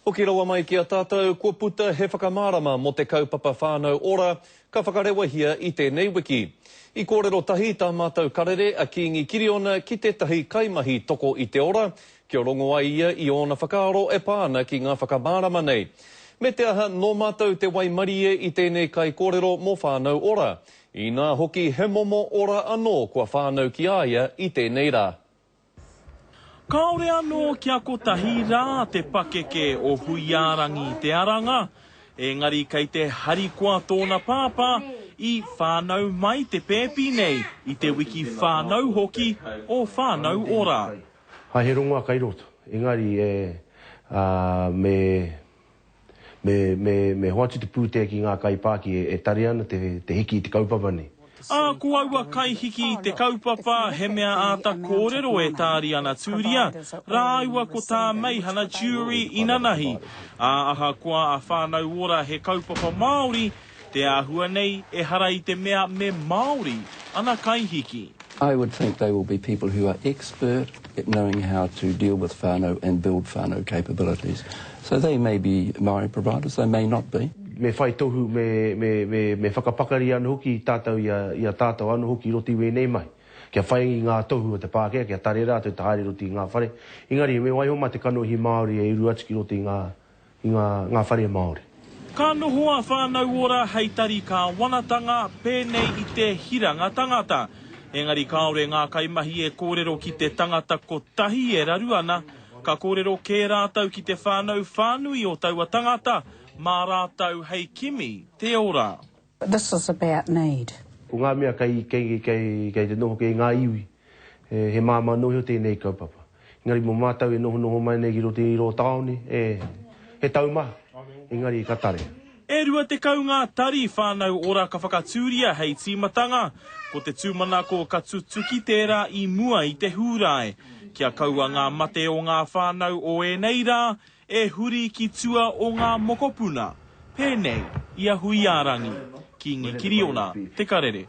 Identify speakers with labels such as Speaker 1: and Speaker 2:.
Speaker 1: Hoki rawa mai ki a tātou, kua puta he whakamārama mō te kaupapa Whānau Ora ka whakarewahia i tēnei wiki. I kōrero tahi tā mātou karere a Kīngi Kiriona ki tētahi kaimahi toko i te ora, kia rongo ai ia i ōna whakaaro e pā ana ki ngā whakamārama nei. Me te aha, nō mātou te waimarie i tēnei kaikōrero mō Whānau Ora. Inā hoki he momo ora anō kua whānau ki a ia i tēnei rā.
Speaker 2: Kāore anō kia kotahi rā te pakeke o Huiārangi Te Aranga, engari kei te harikoa tōna pāpā i whānau mai te pēpi nei i te wiki whānau hoki o Whānau Ora.
Speaker 3: Hai he rongoa kai roto, engari e, ā, me, Me, me, me hoatu te pūtea ki ngā kaipāki e, e tare ana te, te hiki i te kaupapa nei.
Speaker 2: Ā, ko aua kaihiki i te kaupapa he mea āta kōrero e Tā Riana Tūria rāua ko Tā Meihana Jury inanahi, ā, ahakoa a Whānau Ora he kaupapa Māori, te āhua nei ehara i te mea me Māori ana kaihiki.
Speaker 4: I would think they will be people who are expert at knowing how to deal with whānau and build whānau capabilities. So they may be Māori providers, they may not be.
Speaker 3: Me whai tohu, me, me, me, me whakapakari anō hoki tātou i a, i a tātou anō hoki i roto i wēnei mahi. Kia whai i ngā tohu o te Pākehā, kia tare rātou te haere i roto i ngā whare. Engari, me waiho mā te kanohi Māori e uru atu ki roto i ngā, i ngā, ngā whare Māori.
Speaker 2: Ka noho a Whānau Ora hei tari kāwanatanga pēnei i te hiranga tangata. Engari kāore ngā kaimahi e kōrero ki te tangata kotahi e raru ana, ka kōrero kē rātou ki te whānau whānui o taua tangata, mā rātou hei kimi te ora.
Speaker 5: This is about need.
Speaker 3: Ko ngā mea kei, kei, kei, kei te noho kei ngā iwi, he, he māmā noa iho tēnei kaupapa. Engari mō mātou e nohonoho mai nei ki roto i rō tāone, e, he taumaha, engari ka tarea.
Speaker 2: E 20 ngā tari Whānau Ora ka whakatūria hei tīmatanga, ko te tūmanako ka tutuki tērā i mua i te Hūrae, kia kaua ngā mate o ngā whānau o ēnei rā E huri ki tua o ngā mokopuna, pēnei i a Huiārangi, Kīngi Kiriona, Te Karere.